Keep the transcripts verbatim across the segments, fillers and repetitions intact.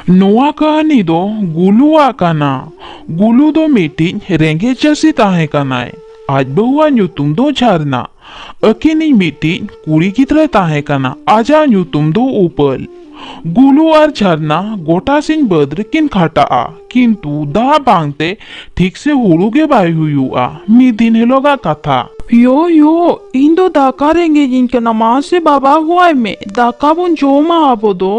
ᱱᱚᱣᱟ ᱠᱟᱹᱦᱱᱤ ᱫᱚ ᱜᱩᱞᱩᱣᱟᱜ ᱠᱟᱱᱟ᱾ ᱜᱩᱞᱩ ᱫᱚ ᱢᱤᱫᱴᱤᱡ ᱨᱮᱸᱜᱮᱡ ᱪᱟᱹᱥᱤ ᱛᱟᱦᱮᱸ ᱠᱟᱱᱟᱭ᱾ ᱟᱡ ᱵᱟᱹᱦᱩᱣᱟᱜ ᱧᱩᱛᱩᱢ ᱫᱚ ᱡᱷᱟᱨᱱᱟ᱾ ᱟᱹᱠᱤᱱᱤᱡ ᱢᱤᱫᱴᱤᱡ ᱠᱩᱲᱤ ᱜᱤᱫᱽᱨᱟᱹᱭ ᱛᱟᱦᱮᱸ ᱠᱟᱱᱟ, ᱟᱡᱟᱜ ᱧᱩᱛᱩᱢ ᱫᱚ ᱩᱯᱟᱹᱞ᱾ ᱜᱩᱞᱩ ᱟᱨ ᱡᱷᱟᱨᱱᱟ ᱜᱚᱴᱟ ᱥᱤᱧ ᱵᱟᱹᱫᱽ ᱨᱮᱠᱤᱱ ᱠᱷᱟᱴᱟᱜᱼᱟ, ᱠᱤᱱᱛᱩ ᱫᱟᱜ ᱵᱟᱝᱛᱮ ᱴᱷᱤᱠ ᱥᱮ ᱦᱩᱲᱩ ᱜᱮ ᱵᱟᱭ ᱦᱩᱭᱩᱜᱼᱟ᱾ ᱢᱤᱫ ᱫᱤᱱ ᱦᱤᱞᱳᱜᱟᱜ ᱠᱟᱛᱷᱟ᱾ ᱭᱳ, ᱭᱳ, ᱤᱧ ᱫᱚ ᱫᱟᱠᱟ ᱨᱮᱸᱜᱮᱡ ᱤᱧ ᱠᱟᱱᱟ, ᱢᱟ ᱥᱮ ᱵᱟᱵᱟ ᱦᱚᱦᱚᱣᱟᱭ ᱢᱮ, ᱫᱟᱠᱟ ᱵᱚᱱ ᱡᱚᱢᱟ ᱟᱵᱚ ᱫᱚ᱾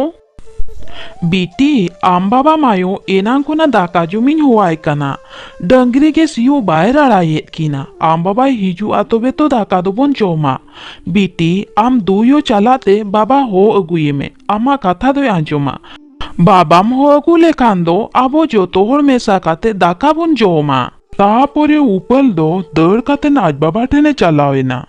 ᱵᱤᱴᱤ, ᱟᱢ ᱵᱟᱵᱟ ᱢᱟᱭᱳ ᱮᱱᱟᱝ ᱠᱷᱚᱱᱟᱜ ᱫᱟᱠᱟ ᱡᱚᱢᱤᱧ ᱦᱚᱦᱚᱣᱟᱭ ᱠᱟᱱᱟ, ᱰᱟᱹᱝᱨᱤ ᱜᱮ ᱥᱤᱭᱳᱜ ᱵᱟᱭ ᱨᱟᱲᱟᱭᱮᱫ ᱠᱤᱱᱟ᱾ ᱟᱢ ᱵᱟᱵᱟᱭ ᱦᱤᱡᱩᱜᱼᱟ ᱛᱚᱵᱮ ᱛᱚ ᱫᱟᱠᱟ ᱫᱚᱵᱚᱱ ᱡᱚᱢᱟ᱾ ᱵᱤᱴᱤ, ᱟᱢ ᱫᱩ ᱭᱳ ᱪᱟᱞᱟᱜ ᱛᱮ ᱵᱟᱵᱟ ᱦᱚᱦᱚ ᱟᱹᱜᱩᱭᱮ ᱢᱮ, ᱟᱢᱟᱜ ᱠᱟᱛᱷᱟ ᱫᱚᱭ ᱟᱸᱡᱚᱢᱟ᱾ ᱵᱟᱵᱟᱢ ᱦᱚᱦᱚ ᱟᱹᱜᱩ ᱞᱮᱠᱷᱟᱱ ᱫᱚ ᱟᱵᱚ ᱡᱚᱛᱚ ᱦᱚᱲ ᱢᱮᱥᱟ ᱠᱟᱛᱮ ᱫᱟᱠᱟ ᱵᱚᱱ ᱡᱚᱢᱟ᱾ ᱛᱟᱯᱚᱨᱮ ᱩᱯᱟᱹᱞ ᱫᱚ ᱫᱟᱹᱲ ᱠᱟᱛᱮ ᱟᱡ ᱵᱟᱵᱟ ᱴᱷᱮᱱᱮ ᱪᱟᱞᱟᱣ ᱮᱱᱟ᱾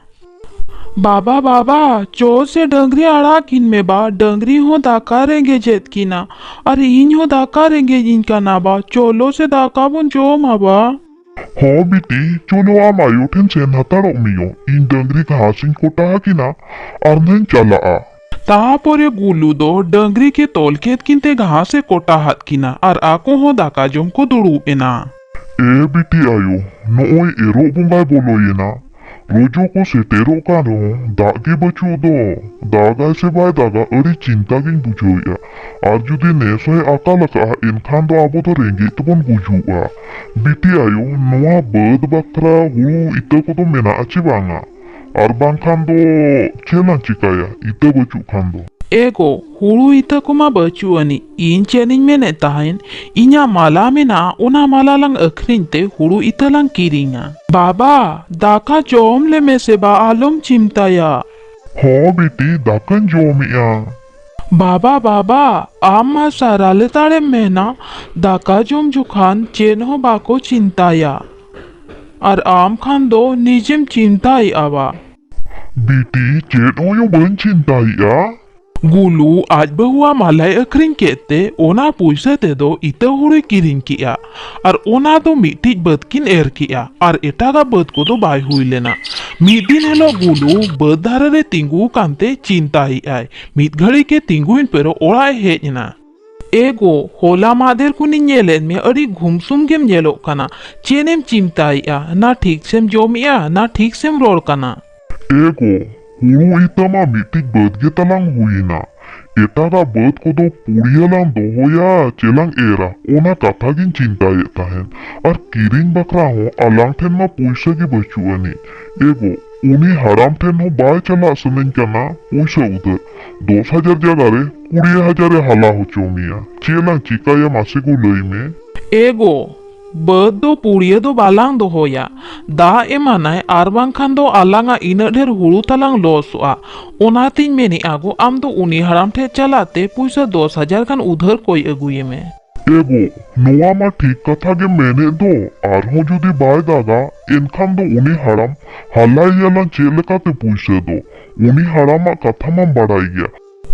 ᱵᱟᱵᱟ, ᱵᱟᱵᱟ, ᱪᱚ ᱥᱮ ᱰᱟᱹᱝᱨᱤ ᱟᱲᱟᱜ ᱠᱤᱱ ᱢᱮ ᱵᱟ, ᱰᱟᱹᱝᱨᱤ ᱦᱚᱸ ᱫᱟᱠᱟ ᱨᱮᱸᱜᱮᱡᱮᱫ ᱠᱤᱱᱟ, ᱟᱨ ᱤᱧ ᱦᱚᱸ ᱫᱟᱠᱟ ᱨᱮᱸᱜᱮᱡ ᱤᱧ ᱠᱟᱱᱟ ᱵᱟ, ᱪᱚᱞᱚ ᱥᱮ ᱫᱟᱠᱟ ᱵᱚᱱ ᱡᱚᱢᱟ ᱵᱟ᱾ ᱦᱚᱸ ᱵᱤᱴᱤ, ᱪᱚᱞᱚ ᱟᱢ ᱟᱭᱳ ᱴᱷᱮᱱ ᱥᱮᱱ ᱦᱟᱛᱟᱲᱚᱜ ᱢᱮᱭᱚ, ᱤᱧ ᱰᱟᱹᱝᱨᱤ ᱜᱷᱟᱥ ᱤᱧ ᱠᱚᱴᱟ ᱟᱹᱠᱤᱱᱟ, ᱟᱨ ᱱᱟᱧ ᱪᱟᱞᱟᱜᱼᱟ᱾ ᱛᱟᱯᱚᱨᱮ ᱜᱩᱞᱩ ᱫᱚ ᱰᱟᱹᱝᱨᱤ ᱠᱮ ᱛᱚᱞ ᱠᱮᱫ ᱠᱤᱱ ᱛᱮ ᱜᱷᱟᱥ ᱮ ᱠᱚᱴᱟ ᱦᱟᱫ ᱠᱤᱱᱟ, ᱟᱨ ᱟᱠᱚ ᱦᱚᱸ ᱫᱟᱠᱟ ᱡᱚᱢ ᱠᱚ ᱫᱩᱲᱩᱵ ᱮᱱᱟ᱾ ᱮ ᱵᱤᱴᱤ ᱟᱭᱳ, ᱱᱚᱜᱼᱚᱭ ᱮᱨᱚᱜ ᱵᱚᱸᱜᱟᱭ ᱵᱚᱞᱚᱭᱮᱱᱟ, ᱨᱚᱡᱚ ᱠᱚ ᱥᱮᱴᱮᱨᱚᱜ ᱠᱟᱱ ᱨᱮᱦᱚᱸ ᱫᱟᱜ ᱜᱮ ᱵᱟᱹᱪᱩᱜ ᱫᱚ᱾ ᱫᱟᱜᱟᱭ ᱥᱮ ᱵᱟᱭ ᱫᱟᱜᱟ, ᱟᱹᱰᱤ ᱪᱤᱱᱛᱟ ᱜᱤᱧ ᱵᱩᱡᱷᱟᱹᱣᱮᱫᱼᱟ᱾ ᱟᱨ ᱡᱩᱫᱤ ᱱᱮᱥ ᱦᱚᱸᱭ ᱟᱠᱟᱞ ᱟᱠᱟᱫᱼᱟ, ᱮᱱᱠᱷᱟᱱ ᱫᱚ ᱟᱵᱚ ᱫᱚ ᱨᱮᱸᱜᱮᱡ ᱛᱮᱵᱚᱱ ᱜᱩᱡᱩᱜᱼᱟ᱾ ᱵᱤᱴᱤ ᱟᱭᱳ, ᱱᱚᱣᱟ ᱵᱟᱹᱫᱽ ᱵᱟᱠᱷᱨᱟ ᱦᱩᱲᱩ ᱤᱛᱟᱹ ᱠᱚᱫᱚ ᱢᱮᱱᱟᱜᱼᱟ ᱪᱮ ᱵᱟᱝᱟ? ᱟᱨ ᱵᱟᱝᱠᱷᱟᱱ ᱫᱚ ᱪᱮᱫ ᱞᱟᱝ ᱪᱤᱠᱟᱹᱭᱟ, ᱤᱛᱟᱹ ᱵᱟᱹᱪᱩᱜ ᱠᱷᱟᱱ ᱫᱚ? ᱮ ᱜᱚ, ᱦᱩᱲᱩ ᱤᱛᱟᱹ ᱠᱚᱢᱟ ᱵᱟᱹᱪᱩᱜ ᱟᱹᱱᱤᱡ᱾ ᱤᱧ ᱪᱮᱫ ᱤᱧ ᱢᱮᱱᱮᱫ ᱛᱟᱦᱮᱸᱱ, ᱤᱧᱟᱜ ᱢᱟᱞᱟ ᱢᱮᱱᱟᱜᱼᱟ, ᱚᱱᱟ ᱢᱟᱞᱟ ᱞᱟᱝ ᱟᱹᱠᱷᱨᱤᱧ ᱛᱮ ᱦᱩᱲᱩ ᱤᱛᱟᱹ ᱞᱟᱝ ᱠᱤᱨᱤᱧᱟ᱾ ᱵᱟᱵᱟ, ᱫᱟᱠᱟ ᱡᱚᱢ ᱞᱮ ᱢᱮᱥᱮ ᱵᱟ, ᱟᱞᱚᱢ ᱪᱤᱱᱛᱟᱹᱭᱟ᱾ ᱦᱚᱸ ᱵᱤᱴᱤ, ᱫᱟᱠᱟᱧ ᱡᱚᱢᱮᱜᱼᱟ᱾ ᱵᱟᱵᱟ, ᱵᱟᱵᱟ, ᱟᱢ ᱢᱟ ᱥᱟᱨᱟ ᱞᱮᱛᱟᱲᱮᱢ ᱢᱮᱱᱟ, ᱫᱟᱠᱟ ᱡᱚᱢ ᱡᱚᱠᱷᱟᱱ ᱪᱮᱫ ᱦᱚᱸ ᱵᱟᱠᱚ ᱪᱤᱱᱛᱟᱹᱭᱟ᱾ ᱟᱨ ᱟᱢ ᱠᱷᱟᱱ ᱫᱚ ᱱᱤᱡᱮᱢ ᱪᱤᱱᱛᱟᱹᱭᱮᱫᱼᱟ ᱵᱟ᱾ ᱵᱤᱴᱤ, ᱪᱮᱫ ᱦᱚᱸ ᱵᱟᱹᱧ ᱪᱤᱱᱛᱟᱹᱭᱮᱫᱼᱟ᱾ ᱜᱩᱞᱩ ᱟᱡ ᱵᱟᱹᱦᱩᱣᱟᱜ ᱢᱟᱞᱟᱭ ᱟᱹᱠᱷᱨᱤᱧ ᱠᱮᱫ ᱛᱮ ᱚᱱᱟ ᱯᱩᱭᱥᱟᱹ ᱛᱮᱫᱚ ᱤᱛᱟᱹ ᱦᱩᱲᱩᱭ ᱠᱤᱨᱤᱧ ᱠᱮᱜᱼᱟ᱾ ᱟᱨ ᱚᱱᱟ ᱫᱚ ᱢᱤᱫᱴᱤᱡ ᱵᱟᱹᱫᱽ ᱠᱤᱱ ᱮᱨ ᱠᱮᱜᱼᱟ ᱟᱨ ᱮᱴᱟᱜᱟᱜ ᱵᱟᱹᱫᱽ ᱠᱚᱫᱚ ᱵᱟᱭ ᱦᱩᱭ ᱞᱮᱱᱟ᱾ ᱢᱤᱫ ᱫᱤᱱ ᱦᱤᱞᱳᱜ ᱜᱩᱞᱩ ᱵᱟᱹᱫᱽ ᱫᱷᱟᱨᱮ ᱨᱮ ᱛᱤᱸᱜᱩ ᱟᱠᱟᱱ ᱛᱮ ᱪᱤᱱᱛᱟᱹᱭᱮᱫᱼᱟᱭ᱾ ᱢᱤᱫ ᱜᱷᱟᱹᱲᱤ ᱜᱮ ᱛᱤᱸᱜᱩᱭᱮᱱ ᱯᱮᱨᱚ ᱚᱲᱟᱜ ᱮ ᱦᱮᱡ ᱮᱱᱟ᱾ ᱮ ᱜᱚ, ᱦᱚᱞᱟ ᱢᱟᱫᱷᱮᱨ ᱠᱷᱚᱱᱤᱧ ᱧᱮᱞᱮᱫ ᱢᱮᱭᱟ, ᱟᱹᱰᱤ ᱜᱷᱩᱢᱥᱩᱢ ᱜᱮᱢ ᱧᱮᱞᱚᱜ ᱠᱟᱱᱟ᱾ ᱪᱮᱫ ᱮᱢ ᱪᱤᱱᱛᱟᱹᱭᱮᱫᱼᱟ? ᱱᱟ ᱴᱷᱤᱠ ᱥᱮᱢ ᱡᱚᱢᱮᱫᱼᱟ, ᱱᱟ ᱴᱷᱤᱠ ᱥᱮᱢ ᱨᱚᱲ ᱠᱟᱱᱟ? ᱮ ᱜᱚ, ᱦᱩᱲᱩ ᱤᱛᱟᱹ ᱢᱟ ᱢᱤᱫᱴᱤᱡ ᱵᱟᱹᱫᱽ ᱜᱮ ᱛᱟᱞᱟᱝ ᱦᱩᱭᱮᱱᱟ᱾ ᱮᱴᱟᱜᱟᱜ ᱵᱟᱹᱫᱽ ᱠᱚᱫᱚ ᱯᱩᱲᱤᱭᱟᱹ ᱞᱟᱝ ᱫᱚᱦᱚᱭᱟ ᱪᱮ ᱞᱟᱝ ᱮᱨᱟ, ᱚᱱᱟ ᱠᱟᱛᱷᱟ ᱜᱤᱧ ᱪᱤᱱᱛᱟᱹᱭᱮᱫ ᱛᱟᱦᱮᱸᱫ᱾ ᱟᱨ ᱠᱤᱨᱤᱧ ᱵᱟᱠᱷᱨᱟ ᱦᱚᱸ ᱟᱞᱟᱝ ᱴᱷᱮᱱ ᱢᱟ ᱯᱩᱭᱥᱟᱹ ᱜᱮ ᱵᱟᱹᱪᱩᱜ ᱟᱹᱱᱤᱡ᱾ ᱮ ᱜᱚ, ᱩᱱᱤ ᱦᱟᱲᱟᱢ ᱴᱷᱮᱱ ᱦᱚᱸ ᱵᱟᱭ ᱪᱟᱞᱟᱜ ᱥᱟᱱᱟᱧ ᱠᱟᱱᱟ ᱯᱩᱭᱥᱟᱹ ᱩᱫᱷᱟᱹᱨ᱾ ᱫᱚᱥ ᱦᱟᱡᱟᱨ ᱡᱟᱭᱜᱟ ᱨᱮ ᱠᱩᱲᱤ ᱦᱟᱡᱟᱨ ᱮ ᱦᱟᱞᱟ ᱦᱚᱪᱚ ᱢᱮᱭᱟ᱾ ᱪᱮᱫ ᱞᱟᱝ ᱪᱤᱠᱟᱹᱭᱟ ᱢᱟᱥᱮ ᱜᱳ ᱞᱟᱹᱭ ᱢᱮ᱾ ᱮ ᱜᱳ, ᱵᱟᱹᱫᱽ ᱫᱚ ᱯᱩᱲᱤᱭᱟᱹ ᱫᱚ ᱵᱟᱞᱟᱝ ᱫᱚᱦᱚᱭᱟ᱾ ᱫᱟᱜ ᱮᱢᱟᱱᱟᱭ ᱟᱨ ᱵᱟᱝᱠᱷᱟᱱ ᱫᱚ ᱟᱞᱟᱝᱟᱜ ᱤᱱᱟᱹᱜ ᱰᱷᱮᱨ ᱦᱩᱲᱩ ᱛᱟᱞᱟᱝ ᱞᱚᱥᱚᱜᱼᱟ᱾ ᱚᱱᱟᱛᱤᱧ ᱢᱮᱱᱮᱜᱼᱟ ᱜᱳ, ᱟᱢ ᱫᱚ ᱩᱱᱤ ᱦᱟᱲᱟᱢ ᱴᱷᱮᱱ ᱪᱟᱞᱟᱜ ᱛᱮ ᱯᱩᱭᱥᱟᱹ ᱫᱚᱥ ᱦᱟᱡᱟᱨ ᱜᱟᱱ ᱩᱫᱷᱟᱹᱨ ᱠᱚᱭ ᱟᱹᱜᱩᱭᱮ ᱢᱮ᱾ ᱮ ᱜᱳ, ᱱᱚᱣᱟ ᱢᱟ ᱴᱷᱤᱠ ᱠᱟᱛᱷᱟ ᱜᱮᱢ ᱢᱮᱱᱮᱫ ᱫᱚ᱾ ᱟᱨᱦᱚᱸ ᱡᱩᱫᱤ ᱵᱟᱭ ᱫᱟᱜᱟ, ᱮᱱᱠᱷᱟᱱ ᱫᱚ ᱩᱱᱤ ᱦᱟᱲᱟᱢ ᱦᱟᱞᱟᱭᱮᱭᱟᱞᱟᱝ ᱪᱮᱫ ᱞᱮᱠᱟᱛᱮ ᱯᱩᱭᱥᱟᱹ ᱫᱚ? ᱩᱱᱤ ᱦᱟᱲᱟᱢᱟᱜ ᱠᱟᱛᱷᱟ ᱢᱟᱢ ᱵᱟᱲᱟᱭ ᱜᱮᱭᱟ᱾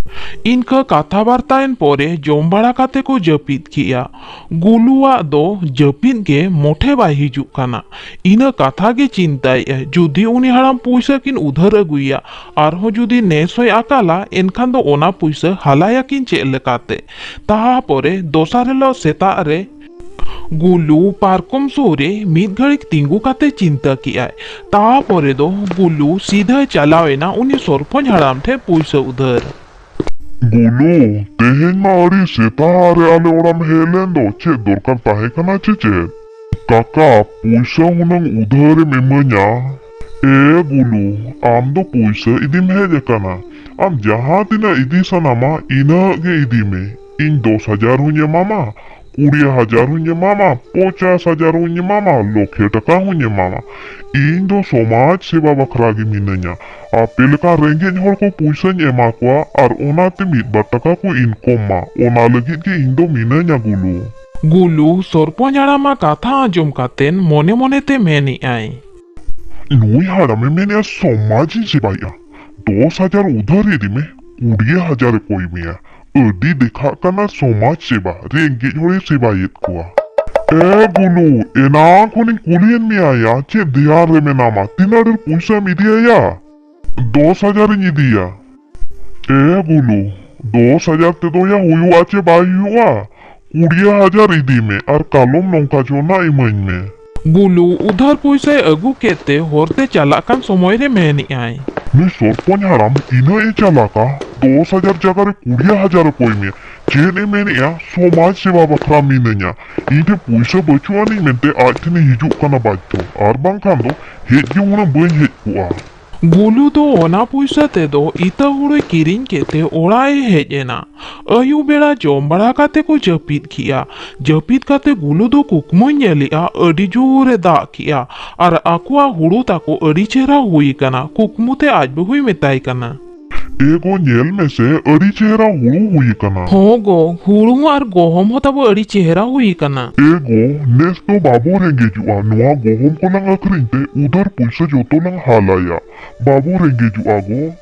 ᱤᱱᱠᱟᱹ ᱠᱟᱛᱷᱟ ᱵᱟᱨᱛᱟᱭᱮᱱ ᱯᱚᱨᱮ ᱡᱚᱢ ᱵᱟᱲᱟ ᱠᱟᱛᱮ ᱠᱚ ᱡᱟᱹᱯᱤᱫ ᱠᱮᱜᱼᱟ᱾ ᱜᱩᱞᱩᱣᱟᱜ ᱫᱚ ᱡᱟᱹᱯᱤᱫ ᱜᱮ ᱢᱚᱴᱷᱮ ᱵᱟᱭ ᱦᱤᱡᱩᱜ ᱠᱟᱱᱟ᱾ ᱤᱱᱟᱹ ᱠᱟᱛᱷᱟ ᱜᱮ ᱪᱤᱱᱛᱟᱹᱭᱮᱫᱼᱟᱭ, ᱡᱩᱫᱤ ᱩᱱᱤ ᱦᱟᱲᱟᱢ ᱯᱩᱭᱥᱟᱹ ᱠᱤᱱ ᱩᱫᱷᱟᱹᱨ ᱟᱹᱜᱩᱭᱟ, ᱟᱨᱦᱚᱸ ᱡᱩᱫᱤ ᱱᱮᱥ ᱦᱚᱸᱭ ᱟᱠᱟᱞᱟ, ᱮᱱᱠᱷᱟᱱ ᱫᱚ ᱚᱱᱟ ᱯᱩᱭᱥᱟᱹ ᱦᱟᱞᱟᱭᱟᱠᱤᱱ ᱪᱮᱫ ᱞᱮᱠᱟᱛᱮ? ᱛᱟᱦᱟ ᱯᱚᱨᱮ ᱫᱚᱥᱟᱨ ᱦᱤᱞᱳᱜ ᱥᱮᱛᱟᱜ ᱨᱮ ᱜᱩᱞᱩ ᱯᱟᱨᱠᱚᱢ ᱥᱩᱨ ᱨᱮ ᱢᱤᱫ ᱜᱷᱟᱹᱲᱤᱡ ᱛᱤᱸᱜᱩ ᱠᱟᱛᱮ ᱪᱤᱱᱛᱟᱹ ᱠᱮᱜᱼᱟᱭ᱾ ᱛᱟᱯᱚᱨᱮ ᱫᱚ ᱜᱩᱞᱩ ᱥᱤᱫᱷᱟᱹᱭ ᱪᱟᱞᱟᱣ ᱮᱱᱟ ᱩᱱᱤ ᱥᱚᱨᱯᱚᱧᱪ ᱦᱟᱲᱟᱢ ᱴᱷᱮᱱ ᱯᱩᱭᱥᱟᱹ ᱩᱫᱷᱟᱹᱨ᱾ ᱜᱩᱞᱩ, ᱛᱮᱦᱮᱧ ᱢᱟ ᱟᱹᱰᱤ ᱥᱮᱛᱟᱜ ᱨᱮ ᱟᱞᱮ ᱚᱲᱟᱜ ᱮᱢ ᱦᱮᱡ ᱞᱮᱱ ᱫᱚ, ᱪᱮᱫ ᱫᱚᱨᱠᱟᱨ ᱛᱟᱦᱮᱸ ᱠᱟᱱᱟ ᱪᱮ ᱪᱮᱫ? ᱠᱟᱠᱟ, ᱯᱩᱭᱥᱟᱹ ᱦᱩᱱᱟᱹᱝ ᱩᱫᱷᱟᱹᱨ ᱮᱢ ᱤᱢᱟᱹᱧᱟ᱾ ᱮ ᱜᱩᱞᱩ, ᱟᱢ ᱫᱚ ᱯᱩᱭᱥᱟᱹ ᱤᱫᱤᱢ ᱦᱮᱡ ᱟᱠᱟᱱᱟ? ᱟᱢ ᱡᱟᱦᱟᱸ ᱛᱤᱱᱟᱹᱜ ᱤᱫᱤ ᱥᱟᱱᱟᱢᱟ, ᱤᱱᱟᱹᱜ ᱜᱮ ᱤᱫᱤ ᱢᱮ᱾ ᱤᱧ ᱫᱚᱥ ᱦᱟᱡᱟᱨ ᱦᱚᱸᱧ ᱮᱢᱟᱢᱟ, ᱠᱩᱲᱤ ᱦᱟᱡᱟᱨ ᱦᱚᱸᱧ ᱮᱢᱟᱢᱟ, ᱯᱚᱪᱟᱥ ᱦᱟᱡᱟᱨ ᱦᱚᱸᱧ ᱮᱢᱟᱢᱟ, ᱞᱚᱠᱷᱮ ᱴᱟᱠᱟ ᱦᱚᱸᱧ ᱮᱢᱟᱢᱟ᱾ ᱤᱧ ᱫᱚ ᱥᱚᱢᱟᱡᱽ ᱥᱮᱵᱟ ᱵᱟᱠᱷᱨᱟ ᱜᱮ ᱢᱤᱱᱟᱹᱧᱟ᱾ ᱟᱯᱮ ᱞᱮᱠᱟᱱ ᱨᱮᱸᱜᱮᱡ ᱦᱚᱲ ᱠᱚ ᱯᱩᱭᱥᱟᱹᱧ ᱮᱢᱟ ᱠᱚᱣᱟ ᱟᱨ ᱚᱱᱟᱛᱮ ᱢᱤᱫ ᱵᱟᱨ ᱴᱟᱠᱟ ᱠᱚ ᱤᱱᱠᱚᱢ ᱢᱟ, ᱚᱱᱟ ᱞᱟᱹᱜᱤᱫ ᱜᱮ ᱤᱧ ᱫᱚ ᱢᱤᱱᱟᱹᱧᱟ ᱜᱩᱞᱩ᱾ ᱜᱩᱞᱩ ᱥᱚᱨᱯᱚᱧ ᱦᱟᱲᱟᱢᱟᱜ ᱠᱟᱛᱷᱟ ᱟᱸᱡᱚᱢ ᱠᱟᱛᱮᱱ ᱢᱚᱱᱮ ᱢᱚᱱᱮ ᱛᱮ ᱢᱮᱱᱮᱜᱼᱟᱭ, ᱱᱩᱭ ᱦᱟᱲᱟᱢᱮ ᱢᱮᱱᱮᱜᱼᱟ ᱥᱚᱢᱟᱡᱽ ᱤᱧ ᱥᱮᱵᱟᱭᱮᱜᱼᱟ, ᱫᱚᱥ ᱦᱟᱡᱟᱨ ᱩᱫᱷᱟᱹᱨ ᱤᱫᱤ ᱢᱮ᱾ ᱠᱩᱲᱤ ᱦᱟᱡᱟᱨ ᱮ ᱠᱚᱭ ᱢᱮᱭᱟ᱾ ᱟᱹᱰᱤ ᱫᱮᱠᱷᱟᱜ ᱠᱟᱱᱟ ᱥᱚᱢᱟᱡᱽ ᱥᱮᱵᱟ, ᱨᱮᱸᱜᱮᱡ ᱦᱚᱲᱮ ᱥᱮᱵᱟᱭᱮᱫ ᱠᱚᱣᱟ᱾ ᱮ ᱜᱩᱞᱩ, ᱮᱱᱟᱝ ᱠᱷᱚᱱᱤᱧ ᱠᱩᱞᱤᱭᱮᱫ ᱢᱮᱭᱟ ᱭᱟ, ᱪᱮᱫ ᱫᱷᱮᱭᱟᱱ ᱨᱮ ᱢᱮᱱᱟᱢᱟ? ᱛᱤᱱᱟᱹᱜ ᱰᱷᱮᱨ ᱯᱚᱭᱥᱟᱢ ᱤᱫᱤᱭᱟ ᱭᱟ? ᱫᱚᱥ ᱦᱟᱡᱟᱨ ᱤᱧ ᱤᱫᱤᱭᱟ᱾ ᱮ ᱜᱩᱞᱩ, ᱫᱚᱥ ᱦᱟᱡᱟᱨ ᱛᱮᱫᱚ ᱭᱟ ᱦᱩᱭᱩᱜᱼᱟ ᱪᱮ ᱵᱟᱭ ᱦᱩᱭᱩᱜᱼᱟ? ᱠᱩᱲᱤ ᱦᱟᱡᱟᱨ ᱤᱫᱤ ᱢᱮ ᱟᱨ ᱠᱟᱞᱚᱢ ᱱᱚᱝᱠᱟ ᱡᱚᱱᱟ ᱤᱢᱟᱹᱧ ᱢᱮ᱾ ᱜᱩᱞᱩ ᱩᱫᱷᱟᱨ ᱯᱚᱭᱥᱟᱭ ᱟᱹᱜᱩ ᱠᱮᱫ ᱛᱮ ᱦᱚᱨ ᱛᱮ ᱪᱟᱞᱟᱜ ᱠᱟᱱ ᱥᱚᱢᱚᱭ ᱨᱮ ᱢᱮᱱᱮᱜᱼᱟᱭ, ᱱᱩᱭ ᱥᱚᱨᱯᱚᱧ ᱦᱟᱲᱟᱢ ᱛᱤᱱᱟᱹᱜ ᱮ ᱪᱟᱞᱟᱠᱟ, ᱫᱚᱥ ᱦᱟᱡᱟᱨ ᱡᱟᱭᱜᱟ ᱨᱮ ᱠᱩᱲᱤ ᱦᱟᱡᱟᱨ ᱮ ᱠᱚᱭ ᱢᱮᱭᱟ᱾ ᱪᱮᱫ ᱮ ᱢᱮᱱᱮᱜᱼᱟ, ᱥᱚᱢᱟᱡᱽ ᱥᱮᱵᱟ ᱵᱟᱠᱷᱨᱟ ᱢᱤᱱᱟᱹᱧᱟ, ᱤᱧ ᱴᱷᱮᱱ ᱯᱚᱭᱥᱟ ᱵᱟᱹᱪᱩᱜ ᱟᱹᱱᱤᱡ ᱢᱮᱱᱛᱮ ᱟᱡ ᱴᱷᱮᱱᱮ ᱦᱤᱡᱩᱜ ᱠᱟᱱᱟ ᱵᱟᱫᱽᱫᱷᱚ, ᱟᱨ ᱵᱟᱝᱠᱷᱟᱱ ᱫᱚ ᱦᱮᱡ ᱜᱮ ᱦᱩᱱᱟᱹᱝ ᱵᱟᱹᱧ ᱦᱮᱡ ᱠᱚᱜᱼᱟ᱾ ᱜᱩᱞᱩ ᱫᱚ ᱚᱱᱟ ᱯᱚᱭᱥᱟ ᱛᱮᱫᱚ ᱤᱛᱟᱹ ᱦᱩᱲᱩᱭ ᱠᱤᱨᱤᱧ ᱠᱮᱫ ᱛᱮ ᱚᱲᱟᱜ ᱮ ᱦᱮᱡ ᱮᱱᱟ᱾ ᱟᱹᱭᱩᱵ ᱵᱮᱲᱟ ᱡᱚᱢ ᱵᱟᱲᱟ ᱠᱟᱛᱮ ᱠᱚ ᱡᱟᱹᱯᱤᱫ ᱠᱮᱜᱼᱟ᱾ ᱡᱟᱹᱯᱤᱫ ᱠᱟᱛᱮ ᱜᱩᱞᱩ ᱫᱚ ᱠᱩᱠᱢᱩᱭ ᱧᱮᱞᱮᱜᱼᱟ, ᱟᱹᱰᱤ ᱡᱳᱨ ᱮ ᱫᱟᱜ ᱠᱮᱜᱼᱟ ᱟᱨ ᱟᱠᱚᱣᱟᱜ ᱦᱩᱲᱩ ᱛᱟᱠᱚ ᱟᱹᱰᱤ ᱪᱮᱦᱨᱟ ᱦᱩᱭ ᱟᱠᱟᱱᱟ᱾ ᱠᱩᱠᱢᱩ ᱛᱮ ᱟᱡ ᱵᱟᱹᱦᱩᱭ ᱢᱮᱛᱟᱭ ᱠᱟᱱᱟ, ᱮ ᱜᱚ, ᱧᱮᱞ ᱢᱮᱥᱮ, ᱟᱹᱰᱤ ᱪᱮᱦᱨᱟ ᱦᱩᱲᱩ ᱦᱩᱭ ᱟᱠᱟᱱᱟ᱾ ᱦᱚᱸ ᱜᱚ, ᱦᱩᱲᱩ ᱟᱨ ᱜᱚᱦᱚᱢ ᱦᱚᱸ ᱛᱟᱵᱚ ᱟᱹᱰᱤ ᱪᱮᱦᱨᱟ ᱦᱩᱭ ᱟᱠᱟᱱᱟ᱾ ᱮ ᱜᱚ, ᱱᱮᱥ ᱫᱚ ᱵᱟᱵᱚ ᱨᱮᱸᱜᱮᱡᱚᱜᱼᱟ᱾ ᱱᱚᱣᱟ ᱜᱚᱦᱚᱢ ᱠᱚᱞᱟᱝ ᱟᱹᱠᱷᱨᱤᱧ ᱛᱮ ᱩᱫᱷᱟᱹᱨ ᱯᱩᱭᱥᱟᱹ ᱡᱚᱛᱚ ᱞᱟᱝ ᱦᱟᱞᱟᱭᱟ᱾ ᱵᱟᱵᱚ ᱨᱮᱸᱜᱮᱡᱚᱜᱼᱟ ᱜᱚ᱾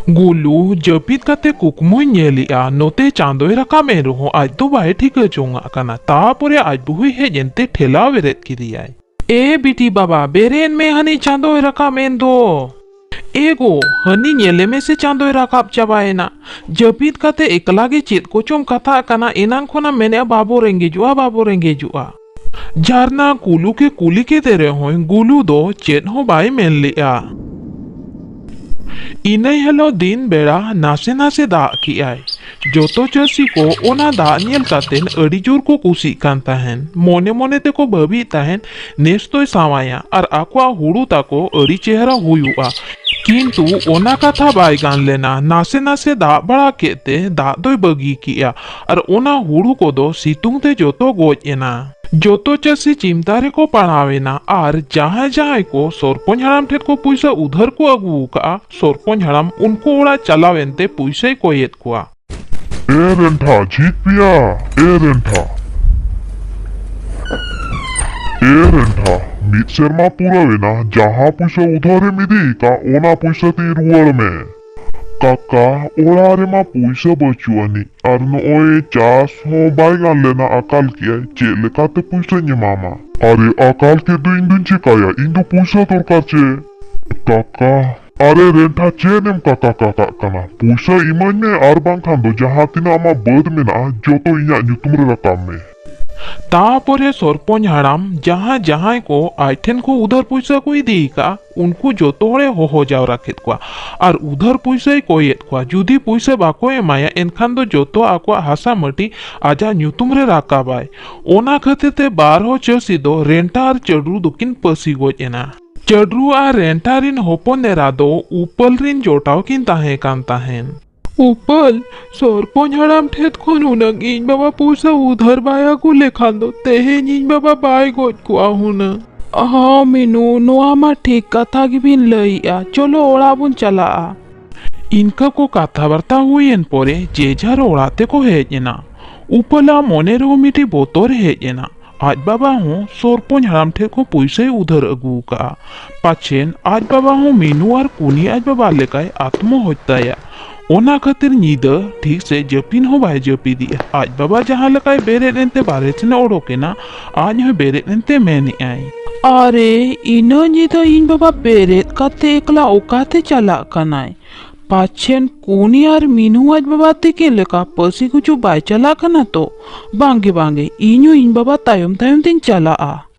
ᱜᱩᱞᱩ ᱡᱟᱹᱯᱤᱫ ᱠᱟᱛᱮ ᱠᱩᱠᱢᱩᱭ ᱧᱮᱞᱮᱜᱼᱟ, ᱱᱚᱛᱮ ᱪᱟᱸᱫᱚᱭ ᱨᱟᱠᱟᱵ ᱮᱱ ᱨᱮᱦᱚᱸ ᱟᱡ ᱫᱚ ᱵᱟᱭ ᱴᱷᱤᱠᱟᱹ ᱡᱚᱝᱟᱜ ᱠᱟᱱᱟ᱾ ᱛᱟᱯᱚᱨᱮ ᱟᱡ ᱵᱟᱹᱦᱩᱭ ᱦᱮᱡ ᱮᱱᱛᱮ ᱴᱷᱮᱞᱟᱣ ᱵᱮᱨᱮᱫ ᱠᱮᱫᱮᱭᱟᱭ᱾ ᱮ ᱵᱤᱴᱤ ᱵᱟᱵᱟ, ᱵᱮᱨᱮᱫ ᱢᱮ, ᱦᱟᱹᱱᱤ ᱪᱟᱸᱫᱚᱭ ᱨᱟᱠᱟᱵ ᱮᱱ ᱫᱚ᱾ ᱮ ᱜᱚ, ᱦᱟᱹᱱᱤ ᱧᱮᱞᱮ ᱢᱮᱥᱮ, ᱪᱟᱸᱫᱚᱭ ᱨᱟᱠᱟᱵ ᱪᱟᱵᱟᱭᱮᱱᱟ᱾ ᱡᱟᱹᱯᱤᱫ ᱠᱟᱛᱮ ᱮᱠᱞᱟ ᱜᱮ ᱪᱮᱫ ᱠᱚᱪᱚᱢ ᱠᱟᱛᱷᱟᱜ ᱠᱟᱱᱟ, ᱮᱱᱟᱝ ᱠᱷᱚᱱᱟᱜ ᱢᱮᱱᱮᱜᱼᱟ ᱵᱟᱵᱚ ᱨᱮᱸᱜᱮᱡᱚᱜᱼᱟ, ᱵᱟᱵᱚ ᱨᱮᱸᱜᱮᱡᱚᱜᱼᱟ᱾ ᱡᱷᱟᱨᱱᱟ ᱠᱩᱞᱩ ᱠᱮ ᱠᱩᱞᱤ ᱠᱮᱫᱮ ᱨᱮᱦᱚᱸᱭ ᱜᱩᱞᱩ ᱫᱚ ᱪᱮᱫ ᱦᱚᱸ ᱵᱟᱭ ᱢᱮᱱ ᱞᱮᱜᱼᱟ᱾ ᱤᱱᱟᱹ ᱦᱤᱞᱳᱜ ᱫᱤᱱ ᱵᱮᱲᱟ ᱱᱟᱥᱮ ᱱᱟᱥᱮ ᱫᱟᱜ ᱠᱮᱜᱼᱟᱭ᱾ ᱡᱚᱛᱚ ᱪᱟᱹᱥᱤ ᱠᱚ ᱚᱱᱟ ᱫᱟᱜ ᱧᱮᱞ ᱠᱟᱛᱮ ᱟᱹᱰᱤ ᱡᱳᱨ ᱠᱚ ᱠᱩᱥᱤᱜ ᱠᱟᱱ ᱛᱟᱦᱮᱸᱱ᱾ ᱢᱚᱱᱮ ᱢᱚᱱᱮ ᱛᱮᱠᱚ ᱵᱷᱟᱹᱵᱤᱭᱮᱫ ᱛᱟᱦᱮᱸᱱ, ᱱᱮᱥ ᱫᱚᱭ ᱥᱟᱶᱟᱭᱟ ᱟᱨ ᱟᱠᱚᱣᱟᱜ ᱦᱩᱲᱩ ᱛᱟᱠᱚ ᱟᱹᱰᱤ ᱪᱮᱦᱨᱟ ᱦᱩᱭᱩᱜᱼᱟ᱾ ᱠᱤᱱᱛᱩ ᱚᱱᱟ ᱠᱟᱛᱷᱟ ᱵᱟᱭ ᱜᱟᱱ ᱞᱮᱱᱟ᱾ ᱱᱟᱥᱮ ᱱᱟᱥᱮ ᱫᱟᱜ ᱵᱟᱲᱟ ᱠᱮᱫ ᱛᱮ ᱫᱟᱜ ᱫᱚᱭ ᱵᱟᱹᱜᱤ ᱠᱮᱜᱼᱟ ᱟᱨ ᱚᱱᱟ ᱦᱩᱲᱩ ᱠᱚᱫᱚ ᱥᱤᱛᱩᱝ ᱛᱮ ᱡᱚᱛᱚ ᱜᱚᱡ ᱮᱱᱟ᱾ ᱡᱚᱛᱚ ᱪᱟᱹᱥᱤ ᱪᱤᱱᱛᱟ ᱨᱮᱠᱚ ᱯᱟᱲᱟᱣ ᱮᱱᱟ ᱟᱨ ᱡᱟᱦᱟᱸᱭ ᱡᱟᱦᱟᱸᱭ ᱠᱚ ᱥᱚᱨᱯᱚᱧ ᱦᱟᱲᱟᱢ ᱴᱷᱮᱱ ᱠᱚ ᱯᱩᱭᱥᱟᱹ ᱩᱫᱷᱟᱹᱨ ᱠᱚ ᱟᱹᱜᱩ ᱟᱠᱟᱫᱼᱟ, ᱥᱚᱨᱯᱚᱧ ᱦᱟᱲᱟᱢ ᱩᱱᱠᱩ ᱚᱲᱟᱜ ᱪᱟᱞᱟᱣ ᱮᱱᱛᱮ ᱯᱩᱭᱥᱟᱹᱭ ᱠᱚᱭᱮᱫ ᱠᱚᱣᱟ᱾ ᱮ ᱨᱮᱱᱴᱷᱟ, ᱡᱷᱤᱡ ᱯᱮᱭᱟ, ᱮ ᱨᱮᱱᱴᱷᱟ᱾ ᱮ ᱨᱮᱱᱴᱷᱟ, ᱢᱤᱫ ᱥᱮᱨᱢᱟ ᱯᱩᱨᱟᱹᱣ ᱮᱱᱟ, ᱡᱟᱦᱟᱸ ᱯᱩᱭᱥᱟᱹ ᱩᱫᱷᱟᱹᱨᱮᱢ ᱤᱫᱤ ᱟᱠᱟᱫ, ᱚᱱᱟ ᱯᱩᱭᱥᱟᱹ ᱛᱤᱧ ᱨᱩᱣᱟᱹᱲ ᱢᱮ᱾ ᱠᱟᱠᱟ, ᱚᱲᱟᱜ ᱨᱮᱢᱟ ᱯᱩᱭᱥᱟᱹ ᱵᱟᱹᱪᱩᱜ ᱟᱹᱱᱤᱡ, ᱟᱨ ᱱᱚᱜᱼᱚᱭ ᱪᱟᱥ ᱦᱚᱸ ᱵᱟᱭ ᱜᱟᱱ ᱞᱮᱱᱟ, ᱟᱠᱟᱞ ᱠᱮᱜᱼᱟᱭ, ᱪᱮᱫ ᱞᱮᱠᱟᱛᱮ ᱯᱩᱭᱥᱟᱹᱧ ᱮᱢᱟᱢᱟ? ᱟᱨᱮ, ᱟᱠᱟᱞ ᱠᱮᱫ ᱫᱚ ᱤᱧ ᱫᱩᱧ ᱪᱮᱠᱟᱭᱟ? ᱤᱧ ᱫᱚ ᱯᱩᱭᱥᱟᱹ ᱫᱚᱨᱠᱟᱨ ᱪᱮ? ᱠᱟᱠᱟ, ᱟᱨᱮ ᱨᱮᱱᱴᱷᱟ, ᱪᱮᱫ ᱮᱢ ᱠᱟᱠᱟ ᱠᱟᱠᱟᱜ ᱠᱟᱱᱟ? ᱯᱩᱭᱥᱟᱹ ᱤᱢᱟᱹᱧ ᱢᱮ, ᱟᱨ ᱵᱟᱝᱠᱷᱟᱱ ᱫᱚ ᱡᱟᱦᱟᱸ ᱛᱤᱱᱟᱹᱜ ᱟᱢᱟᱜ ᱵᱟᱹᱫᱽ ᱢᱮᱱᱟᱜᱼᱟ, ᱡᱚᱛᱚ ᱤᱧᱟᱜ ᱧᱩᱛᱩᱢ ᱨᱮ ᱨᱟᱠᱟᱵ ᱢᱮ᱾ ᱛᱟᱯᱚᱨᱮ ᱥᱚᱨᱯᱚᱧ ᱦᱟᱲᱟᱢ ᱡᱟᱦᱟᱸ ᱡᱟᱦᱟᱸᱭ ᱠᱚ ᱟᱡ ᱴᱷᱮᱱ ᱠᱚ ᱩᱫᱷᱟᱹᱨ ᱯᱩᱭᱥᱟᱹ ᱠᱚ ᱤᱫᱤ ᱟᱠᱟᱫᱼᱟ, ᱩᱱᱠᱩ ᱡᱚᱛᱚ ᱦᱚᱲᱮ ᱦᱚᱦᱚ ᱡᱟᱣᱨᱟ ᱠᱮᱫ ᱠᱚᱣᱟ ᱟᱨ ᱩᱫᱷᱟᱹᱨ ᱯᱩᱭᱥᱟᱹᱭ ᱠᱚᱭᱮᱫ ᱠᱚᱣᱟ᱾ ᱡᱩᱫᱤ ᱯᱩᱭᱥᱟᱹ ᱵᱟᱠᱚ ᱮᱢᱟᱭᱟ, ᱮᱱᱠᱷᱟᱱ ᱫᱚ ᱡᱚᱛᱚ ᱟᱠᱚᱣᱟᱜ ᱦᱟᱥᱟ ᱢᱟᱹᱴᱤ ᱟᱡᱟᱜ ᱧᱩᱛᱩᱢ ᱨᱮ ᱨᱟᱠᱟᱵᱟᱭ᱾ ᱚᱱᱟ ᱠᱷᱟᱹᱛᱤᱨ ᱛᱮ ᱵᱟᱨ ᱦᱚᱲ ᱪᱟᱹᱥᱤ ᱫᱚ ᱨᱮᱱᱴᱟ ᱟᱨ ᱪᱟᱹᱰᱨᱩ ᱫᱚᱠᱤᱱ ᱯᱟᱹᱥᱤ ᱜᱚᱡ ᱮᱱᱟ᱾ ᱪᱟᱹᱰᱨᱩ ᱟᱨ ᱨᱮᱱᱴᱟ ᱨᱤᱱ ᱦᱚᱯᱚᱱ ᱮᱨᱟ ᱫᱚ ᱩᱯᱟᱹᱞ ᱨᱤᱱ ᱡᱚᱴᱟᱣ ᱠᱤᱱ ᱛᱟᱦᱮᱸ ᱠᱟᱱ ᱛᱟᱦᱮᱸᱱ᱾ ᱩᱯᱟᱹᱞ, ᱥᱚᱨᱯᱚᱧ ᱦᱟᱲᱟᱢ ᱴᱷᱮᱫ ᱠᱷᱚᱱ ᱦᱩᱱᱟᱹᱝ ᱤᱧ ᱵᱟᱵᱟ ᱯᱩᱭᱥᱟᱹ ᱩᱫᱷᱟᱹᱨ ᱵᱟᱭ ᱟᱹᱜᱩ ᱞᱮᱠᱷᱟᱱ ᱫᱚ ᱛᱮᱦᱮᱧ ᱤᱧ ᱵᱟᱵᱟ ᱵᱟᱭ ᱜᱚᱡ ᱠᱚᱜᱼᱟ ᱦᱩᱱᱟᱹᱝ᱾ ᱦᱚᱸ ᱢᱤᱱᱩ, ᱱᱚᱣᱟ ᱢᱟ ᱴᱷᱤᱠ ᱠᱟᱛᱷᱟ ᱜᱮᱵᱤᱱ ᱞᱟᱹᱭᱮᱜᱼᱟ᱾ ᱪᱚᱞᱚ ᱚᱲᱟᱜ ᱵᱚᱱ ᱪᱟᱞᱟᱜᱼᱟ᱾ ᱤᱱᱠᱟᱹ ᱠᱚ ᱠᱟᱛᱷᱟ ᱵᱟᱨᱛᱟ ᱦᱩᱭᱮᱱ ᱯᱚᱨᱮ ᱡᱮ ᱡᱟᱨ ᱚᱲᱟᱜ ᱛᱮᱠᱚ ᱦᱮᱡ ᱮᱱᱟ᱾ ᱩᱯᱟᱹᱞᱟᱜ ᱢᱚᱱᱮ ᱨᱮᱦᱚᱸ ᱢᱤᱫᱴᱤᱡ ᱵᱚᱛᱚᱨ ᱦᱮᱡ ᱮᱱᱟ᱾ ᱟᱡ ᱵᱟᱵᱟ ᱦᱚᱸ ᱥᱚᱨᱯᱚᱧ ᱦᱟᱲᱟᱢ ᱴᱷᱮᱱ ᱠᱷᱚᱱ ᱯᱩᱭᱥᱟᱹᱭ ᱩᱫᱷᱟᱹᱨ ᱟᱹᱜᱩ ᱟᱠᱟᱫᱼᱟ᱾ ᱯᱟᱪᱷᱮᱱ ᱟᱡ ᱵᱟᱵᱟ ᱦᱚᱸ ᱢᱤᱱᱩ ᱟᱨ ᱠᱩᱱᱤ ᱟᱡ ᱵᱟᱵᱟ ᱞᱮᱠᱟᱭ ᱟᱛᱢᱚ ᱦᱚᱛᱛᱟᱭᱟ᱾ ᱚᱱᱟ ᱠᱷᱟᱹᱛᱤᱨ ᱧᱤᱫᱟᱹ ᱴᱷᱤᱠ ᱥᱮ ᱡᱟᱹᱯᱤᱫ ᱦᱚᱸ ᱵᱟᱭ ᱡᱟᱹᱯᱤᱫᱮᱜᱼᱟ᱾ ᱟᱡ ᱵᱟᱵᱟ ᱡᱟᱦᱟᱸ ᱞᱮᱠᱟᱭ ᱵᱮᱨᱮᱫ ᱮᱱᱛᱮ ᱵᱟᱨᱦᱮ ᱥᱮᱱᱮ ᱚᱰᱚᱠ ᱮᱱᱟ, ᱟᱡ ᱦᱚᱸᱭ ᱵᱮᱨᱮᱫ ᱮᱱᱛᱮ ᱢᱮᱱᱮᱜᱼᱟᱭ, ᱟᱨᱮ, ᱤᱱᱟᱹ ᱧᱤᱫᱟᱹ ᱤᱧ ᱵᱟᱵᱟ ᱵᱮᱨᱮᱫ ᱠᱟᱛᱮ ᱮᱠᱞᱟ ᱚᱠᱟᱛᱮ ᱪᱟᱞᱟᱜ ᱠᱟᱱᱟᱭ? ᱯᱟᱪᱷᱮᱱ ᱠᱩᱱᱤ ᱟᱨ ᱢᱤᱱᱩ ᱟᱡ ᱵᱟᱵᱟ ᱛᱤᱠᱤᱱ ᱞᱮᱠᱟ ᱯᱟᱹᱥᱤ ᱜᱩᱡᱩ ᱵᱟᱭ ᱪᱟᱞᱟᱜ ᱠᱟᱱᱟ ᱛᱚ? ᱵᱟᱝᱜᱮ, ᱵᱟᱝᱜᱮ, ᱤᱧ ᱦᱚᱸ ᱤᱧ ᱵᱟᱵᱟ ᱛᱟᱭᱚᱢ ᱛᱟᱭᱚᱢ ᱛᱤᱧ ᱪᱟᱞᱟᱜᱼᱟ᱾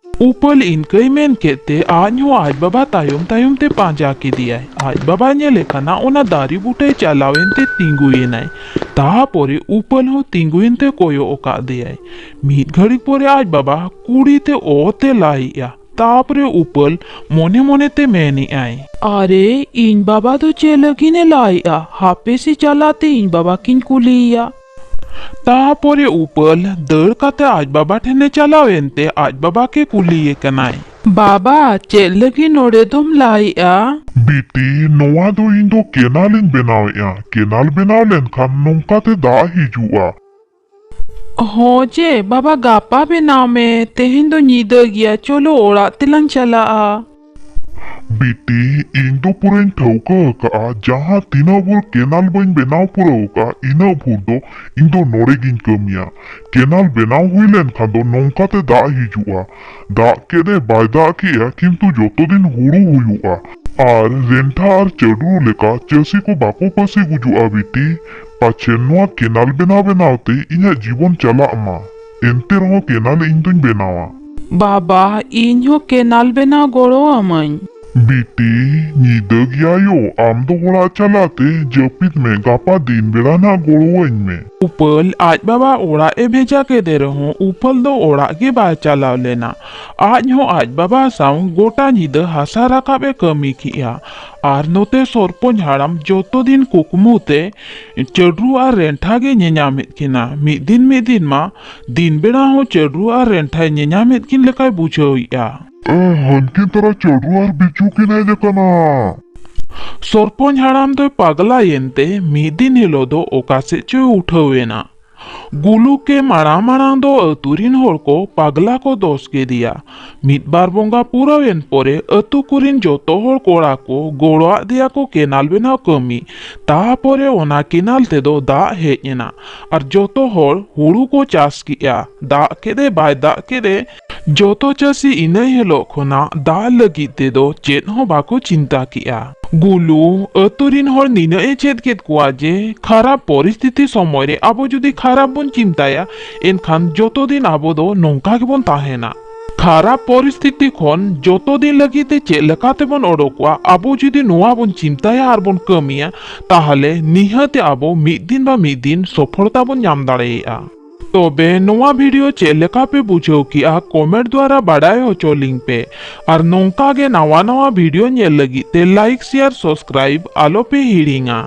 ᱩᱯᱟᱹᱞ ᱤᱱᱠᱟᱹᱭ ᱢᱮᱱ ᱠᱮᱫ ᱛᱮ ᱟᱡ ᱦᱚᱸ ᱟᱡ ᱵᱟᱵᱟ ᱛᱟᱭᱚᱢ ᱛᱟᱭᱚᱢ ᱛᱮ ᱯᱟᱸᱡᱟ ᱠᱮᱫᱮᱭᱟᱭ᱾ ᱟᱡ ᱵᱟᱵᱟ ᱧᱮᱞᱮ ᱠᱟᱱᱟ ᱚᱱᱟ ᱫᱟᱨᱮ ᱵᱩᱴᱟᱹᱭ ᱪᱟᱞᱟᱣ ᱮᱱᱛᱮ ᱛᱤᱸᱜᱩᱭᱮᱱᱟᱭ᱾ ᱛᱟᱯᱚᱨᱮ ᱩᱯᱟᱹᱞ ᱦᱚᱸ ᱛᱤᱸᱜᱩᱭᱮᱱ ᱛᱮ ᱠᱚᱭᱚᱜ ᱟᱠᱟᱫ ᱫᱮᱭᱟᱭ᱾ ᱢᱤᱫ ᱜᱷᱟᱹᱲᱤ ᱯᱚᱨᱮ ᱟᱡ ᱵᱟᱵᱟ ᱠᱩᱲᱤ ᱛᱮ ᱚ ᱛᱮ ᱞᱟᱭᱮᱜᱼᱟ᱾ ᱛᱟᱯᱚᱨᱮ ᱩᱯᱟᱹᱞ ᱢᱚᱱᱮ ᱢᱚᱱᱮ ᱛᱮ ᱢᱮᱱᱮᱜᱼᱟᱭ, ᱟᱨᱮ, ᱤᱧ ᱵᱟᱵᱟ ᱫᱚ ᱪᱮᱫ ᱞᱟᱹᱜᱤᱫ ᱮ ᱞᱟᱭᱮᱜᱼᱟ? ᱦᱟᱯᱮ ᱥᱮ ᱪᱟᱞᱟᱜ ᱛᱮ ᱤᱧ ᱵᱟᱵᱟ ᱠᱤᱧ ᱠᱩᱞᱤᱭᱮᱭᱟ᱾ ᱛᱟᱯᱚᱨᱮ ᱩᱯᱟᱹᱞ ᱫᱟᱹᱲ ᱠᱟᱛᱮ ᱟᱡ ᱵᱟᱵᱟ ᱴᱷᱮᱱᱮ ᱪᱟᱞᱟᱣ ᱮᱱᱛᱮ ᱟᱡ ᱵᱟᱵᱟ ᱠᱮ ᱠᱩᱞᱤᱭᱮ ᱠᱟᱱᱟᱭ, ᱵᱟᱵᱟ, ᱪᱮᱫ ᱞᱟᱹᱜᱤᱫ ᱱᱚᱰᱮ ᱫᱚᱢ ᱞᱟᱭᱮᱜᱼᱟ? ᱵᱤᱴᱤ, ᱱᱚᱣᱟ ᱫᱚ ᱤᱧ ᱫᱚ ᱠᱮᱱᱟᱞ ᱤᱧ ᱵᱮᱱᱟᱣᱮᱜᱼᱟ᱾ ᱠᱮᱱᱟᱞ ᱵᱮᱱᱟᱣ ᱞᱮᱱᱠᱷᱟᱱ ᱱᱚᱝᱠᱟ ᱛᱮ ᱫᱟᱜ ᱦᱤᱡᱩᱜᱼᱟ᱾ ᱦᱚᱸ ᱡᱮ, ᱵᱟᱵᱟ, ᱜᱟᱯᱟ ᱵᱮᱱᱟᱣ ᱢᱮ, ᱛᱮᱦᱮᱧ ᱫᱚ ᱧᱤᱫᱟᱹ ᱜᱮᱭᱟ, ᱪᱚᱞᱚ ᱚᱲᱟᱜ ᱛᱮᱞᱟᱝ ᱪᱟᱞᱟᱜᱼᱟ᱾ ᱵᱤᱴᱤ, ᱤᱧ ᱫᱚ ᱯᱩᱨᱟᱹᱧ ᱴᱷᱟᱹᱣᱠᱟᱹ ᱟᱠᱟᱫᱼᱟ, ᱡᱟᱦᱟᱸ ᱛᱤᱱᱟᱹᱜ ᱵᱷᱳᱨ ᱠᱮᱱᱟᱞ ᱵᱟᱹᱧ ᱵᱮᱱᱟᱣ ᱯᱩᱨᱟᱹᱣ ᱟᱠᱟᱫᱼᱟ, ᱤᱱᱟᱹᱜ ᱵᱷᱳᱨ ᱫᱚ ᱤᱧ ᱫᱚ ᱱᱚᱰᱮ ᱜᱤᱧ ᱠᱟᱹᱢᱤᱭᱟ᱾ ᱠᱮᱱᱟᱞ ᱵᱮᱱᱟᱣ ᱦᱩᱭ ᱞᱮᱱᱠᱷᱟᱱ ᱫᱚ ᱱᱚᱝᱠᱟ ᱛᱮ ᱫᱟᱜ ᱦᱤᱡᱩᱜᱼᱟ᱾ ᱫᱟᱜ ᱠᱮᱫ ᱮ ᱵᱟᱭ ᱫᱟᱜ ᱠᱮᱫᱼᱟ, ᱠᱤᱱᱛᱩ ᱡᱚᱛᱚ ᱫᱤᱱ ᱦᱩᱲᱩ ᱦᱩᱭᱩᱜᱼᱟ᱾ ᱟᱨ ᱨᱮᱱᱴᱷᱟ ᱟᱨ ᱪᱟᱹᱰᱨᱩ ᱞᱮᱠᱟ ᱪᱟᱹᱥᱤ ᱠᱚ ᱵᱟᱠᱚ ᱯᱟᱹᱥᱤ ᱜᱩᱡᱩᱜᱼᱟ ᱵᱤᱴᱤ᱾ ᱯᱟᱪᱷᱮ ᱱᱚᱣᱟ ᱠᱮᱱᱟᱞ ᱵᱮᱱᱟᱣ ᱵᱮᱱᱟᱣ ᱛᱮ ᱤᱧᱟᱹᱜ ᱡᱤᱵᱚᱱ ᱪᱟᱞᱟᱜ ᱢᱟ᱾ ᱮᱱᱛᱮ ᱨᱮᱦᱚᱸ ᱠᱮᱱᱟᱞ ᱤᱧ ᱫᱩᱧ ᱵᱮᱱᱟᱣᱟ᱾ ᱵᱟᱵᱟ, ᱤᱧ ᱦᱚᱸ ᱠᱮᱱᱟᱞ ᱵᱮᱱᱟᱣ ᱜᱚᱲᱚ ᱟᱹᱢᱟᱹᱧ᱾ ᱵᱤᱴᱤ, ᱧᱤᱫᱟᱹ ᱜᱮᱭᱟ ᱭᱳ, ᱟᱢ ᱫᱚ ᱚᱲᱟᱜ ᱪᱟᱞᱟᱜ ᱛᱮ ᱡᱟᱹᱯᱤᱫ ᱢᱮ, ᱜᱟᱯᱟ ᱫᱤᱱ ᱵᱮᱲᱟ ᱱᱟᱜ ᱜᱚᱲᱚᱣᱟᱹᱧ ᱢᱮ᱾ ᱩᱯᱟᱹᱞ ᱟᱡ ᱵᱟᱵᱟ ᱚᱲᱟᱜ ᱮ ᱵᱷᱮᱡᱟ ᱠᱮᱫᱮ ᱨᱮᱦᱚᱸ ᱩᱯᱟᱹᱞ ᱫᱚ ᱚᱲᱟᱜ ᱜᱮ ᱵᱟᱭ ᱪᱟᱞᱟᱣ ᱞᱮᱱᱟ᱾ ᱟᱡ ᱦᱚᱸ ᱟᱡ ᱵᱟᱵᱟ ᱥᱟᱶ ᱜᱚᱴᱟ ᱧᱤᱫᱟᱹ ᱦᱟᱥᱟ ᱨᱟᱠᱟᱵ ᱮ ᱠᱟᱹᱢᱤ ᱠᱮᱜᱼᱟ᱾ ᱟᱨ ᱱᱚᱛᱮ ᱥᱚᱨᱯᱚᱧ ᱦᱟᱲᱟᱢ ᱡᱚᱛᱚ ᱫᱤᱱ ᱠᱩᱠᱢᱩ ᱛᱮ ᱪᱟᱹᱰᱨᱩ ᱟᱨ ᱨᱮᱱᱴᱷᱟ ᱜᱮ ᱧᱮᱧᱟᱢᱮᱫ ᱠᱤᱱᱟ᱾ ᱢᱤᱫ ᱫᱤᱱ ᱢᱤᱫ ᱫᱤᱱ ᱢᱟ ᱫᱤᱱ ᱵᱮᱲᱟ ᱦᱚᱸ ᱪᱟᱹᱰᱨᱩ ᱟᱨ ᱨᱮᱱᱴᱷᱟᱭ ᱧᱮᱧᱟᱢᱮᱫ ᱠᱤᱱ ᱞᱮᱠᱟᱭ ᱵᱩᱡᱷᱟᱹᱣᱮᱫᱼᱟ᱾ ᱮ, ᱦᱟᱹᱱᱠᱤᱱ ᱛᱟᱨᱟ ᱪᱟᱹᱰᱨᱩ ᱟᱨ ᱵᱤᱪᱩ ᱠᱤᱱ ᱦᱮᱡ ᱟᱠᱟᱱᱟ᱾ ᱥᱚᱨᱯᱚᱧ ᱦᱟᱲᱟᱢ ᱫᱚᱭ ᱯᱟᱜᱽᱞᱟᱭᱮᱱ ᱛᱮ ᱢᱤᱫ ᱫᱤᱱ ᱦᱤᱞᱳᱜ ᱫᱚ ᱚᱠᱟ ᱥᱮᱫ ᱪᱚᱭ ᱩᱴᱷᱟᱹᱣ ᱮᱱᱟ᱾ ᱜᱩᱞᱩ ᱠᱮ ᱢᱟᱲᱟᱝ ᱢᱟᱲᱟᱝ ᱫᱚ ᱟᱹᱛᱩ ᱨᱤᱱ ᱦᱚᱲ ᱠᱚ ᱯᱟᱜᱽᱞᱟ ᱠᱚ ᱫᱚᱥ ᱠᱮᱫᱮᱭᱟ᱾ ᱢᱤᱫ ᱵᱟᱨ ᱵᱚᱸᱜᱟ ᱯᱩᱨᱟᱹᱣᱮᱱ ᱯᱚᱨᱮ ᱟᱹᱛᱩ ᱠᱚᱨᱤᱱ ᱡᱚᱛᱚ ᱦᱚᱲ ᱠᱚᱲᱟ ᱠᱚ ᱜᱚᱲᱚᱣᱟᱫ ᱫᱮᱭᱟ ᱠᱚ ᱠᱮᱱᱟᱞ ᱵᱮᱱᱟᱣ ᱠᱟᱹᱢᱤ᱾ ᱛᱟᱯᱚᱨᱮ ᱚᱱᱟ ᱠᱮᱱᱟᱞ ᱛᱮᱫᱚ ᱫᱟᱜ ᱦᱮᱡ ᱮᱱᱟ ᱟᱨ ᱡᱚᱛᱚ ᱦᱚᱲ ᱦᱩᱲᱩ ᱠᱚ ᱪᱟᱥ ᱠᱮᱜᱼᱟ᱾ ᱫᱟᱜ ᱠᱮᱫ ᱮ ᱵᱟᱭ ᱫᱟᱜ ᱠᱮᱫ ᱮ, ᱡᱚᱛᱚ ᱪᱟᱹᱥᱤ ᱤᱱᱟᱹ ᱦᱤᱞᱳᱜ ᱠᱷᱚᱱᱟᱜ ᱫᱟᱜ ᱞᱟᱹᱜᱤᱫ ᱛᱮᱫᱚ ᱪᱮᱫ ᱦᱚᱸ ᱵᱟᱠᱚ ᱪᱤᱱᱛᱟ ᱠᱮᱜᱼᱟ᱾ ᱜᱩᱞᱩ ᱟᱹᱛᱩ ᱨᱤᱱ ᱦᱚᱲ ᱱᱤᱱᱟᱹᱜ ᱮ ᱪᱮᱫ ᱠᱮᱫ ᱠᱚᱣᱟ ᱡᱮ ᱠᱷᱟᱨᱟᱯ ᱯᱚᱨᱤᱥᱛᱷᱤᱛᱤ ᱥᱚᱢᱚᱭ ᱨᱮ ᱟᱵᱚ ᱡᱩᱫᱤ ᱠᱷᱟᱨᱟᱯ ᱵᱚᱱ ᱪᱤᱱᱛᱟᱭᱟ, ᱮᱱᱠᱷᱟᱱ ᱡᱚᱛᱚ ᱫᱤᱱ ᱟᱵᱚ ᱫᱚ ᱱᱚᱝᱠᱟ ᱜᱮᱵᱚᱱ ᱛᱟᱦᱮᱱᱟ᱾ ᱠᱷᱟᱨᱟᱯ ᱯᱚᱨᱤᱥᱛᱷᱤᱛᱤ ᱠᱷᱚᱱ ᱡᱚᱛᱚ ᱫᱤᱱ ᱞᱟᱹᱜᱤᱫ ᱛᱮ ᱪᱮᱫ ᱞᱮᱠᱟ ᱛᱮᱵᱚᱱ ᱚᱰᱚᱠᱚᱜᱼᱟ, ᱟᱵᱚ ᱡᱩᱫᱤ ᱱᱚᱣᱟ ᱵᱚᱱ ᱪᱤᱱᱛᱟᱭᱟ ᱟᱨ ᱵᱚᱱ ᱠᱟᱹᱢᱤᱭᱟ, ᱛᱟᱦᱚᱞᱮ ᱱᱤᱦᱟᱹᱛ ᱟᱵᱚ ᱢᱤᱫ ᱫᱤᱱ ᱵᱟ ᱢᱤᱫ ᱫᱤᱱ ᱥᱚᱯᱷᱚᱞᱛᱟ ᱵᱚᱱ ᱧᱟᱢ ᱫᱟᱲᱮᱭᱟᱜᱼᱟ᱾ ᱛᱚᱵᱮ ᱱᱚᱣᱟ ᱵᱷᱤᱰᱤᱭᱳ ᱪᱮᱫ ᱞᱮᱠᱟ ᱯᱮ ᱵᱩᱡᱷᱟᱹᱣ ᱠᱮᱜᱼᱟ, ᱠᱚᱢᱮᱱᱴ ᱫᱣᱟᱨᱟ ᱵᱟᱰᱟᱭ ᱦᱚᱪᱚ ᱞᱤᱧ ᱯᱮ᱾ ᱟᱨ ᱱᱚᱝᱠᱟ ᱜᱮ ᱱᱟᱣᱟ ᱱᱟᱣᱟ ᱵᱷᱤᱰᱤᱭᱳ ᱧᱮᱞ ᱞᱟᱹᱜᱤᱫ ᱛᱮ ᱞᱟᱭᱤᱠ, ᱥᱮᱭᱟᱨ, ᱥᱟᱵᱥᱠᱨᱟᱭᱤᱵ ᱟᱞᱚ ᱯᱮ ᱦᱤᱲᱤᱧᱟ᱾